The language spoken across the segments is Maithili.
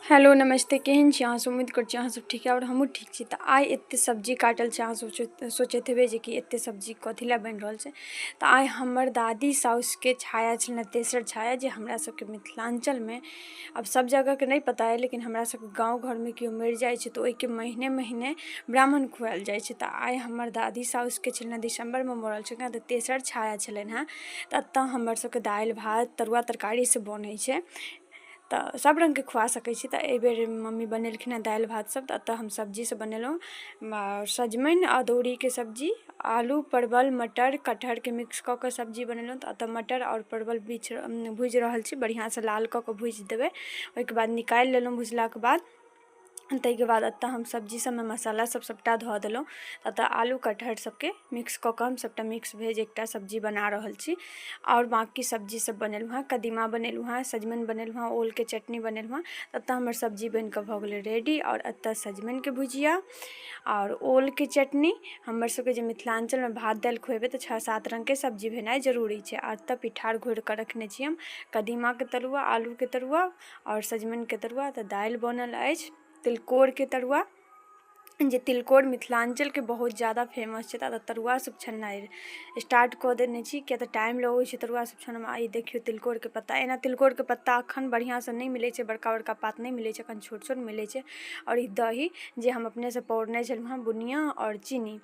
हेलो नमस्ते, केहन छी अहाँ सब? उम्मीद करै छी अहाँ सब ठीक आओर हमहूँ ठीक छी। तऽ आइ एते सब्जी काटल छै, अहाँ सब सोचैत हेबै जे कि एते सब्जी कथी लए बनि रहल छै। तऽ आइ हमर दादी साउसके छाया छलनि, तेसर छाया, जे हमरा सबके मिथिलाञ्चलमे, आब सब जगहके नहि पता अइ, लेकिन हमरा सबके गाँव घरमे केओ मरि जाइ छै तऽ ओहिके महीने महीने ब्राह्मण खुआएल जाइ छै। तऽ आइ हमर दादी साउसके छलनि हँ, दिसम्बरमे मरल छलखिन, तऽ तेसर छाया छलनि हँ। तऽ एतऽ हमर सबके दालि भात तरुआ तरकारी सब बनै छै, तऽ सब रङ्गके खुआ सकै छी। तऽ एहिबेर मम्मी बनेलखिन हँ दालि भात सब। तऽ एतऽ हम सब्जी सब बनेलहुँ, सजमनि अदौरीके सब्जी, आलू परवल मटर कटहरके मिक्स कऽ कऽ सब्जी बनेलहुँ। तऽ एतऽ मटर आओर परवल बिछ भुजि रहल छी, बढ़िआँसँ लाल कऽ कऽ भुजि देबै। ओहिके बाद निकालि लेलहुँ भुजलाके बाद। ताहिके बाद एतऽ हम सब्जी सबमे मसाला सब सबटा धऽ देलहुँ। एतऽ आलू कटहर सबके मिक्स कऽ कऽ हम सबटा मिक्स भेज एकटा सब्जी बना रहल छी। आओर बाँकी सब्जी सब बनेलहुँ हँ, कदीमा बनेलहुँ हँ, सजमनि बनेलहुँ हँ, ओलके चटनी बनेलहुँ हँ। एतऽ हमर सब्जी बनिकऽ भऽ गेलै रेडी। आओर एतऽ सजमनिके भुजिया आओर ओलके चटनी। हमर सबके जे मिथिलाञ्चलमे भात दालि खुएबै तऽ 6-7 रङ्गके सब्जी भेनाइ जरूरी छै। आओर एतऽ पिठार घोरिकऽ रखने छी हम कदीमाके तरुआ, आलूके तरुआ आओर सजमनिके तरुआ। तऽ दालि बनल अछि तिलकोरके तरुआ, जे तिलकोर मिथिलाञ्चलके बहुत ज्यादा फेमस छै। तऽ तरुआ सब छननाइ स्टार्ट कऽ देने छी, किएक तऽ टाइम लगै छै तरुआ सब छनैमे। आ ई देखियौ तिलकोरके पत्ता। एना तिलकोरके पत्ता एखन बढ़िआँसँ नहि मिलै छै, बड़का बड़का पात नहि मिलै छै, एखन छोट छोट मिलै छै। आओर ई दही जे हम अपनेसँ पौरने छलहुँ हँ, बुनिआ आओर चीनी।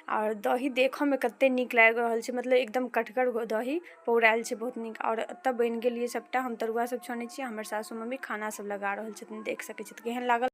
आओर दही देखऽमे कते नीक लागि रहल छै, मतलब एकदम कठगर दही पौरायल छै, बहुत नीक। आओर एतऽ बनि गेल यऽ सबटा। हम तरुआ सब छनै छी, हमर सासु मम्मी खाना सब लगा रहल छथिन, देख सकै छी। तऽ केहन लागल?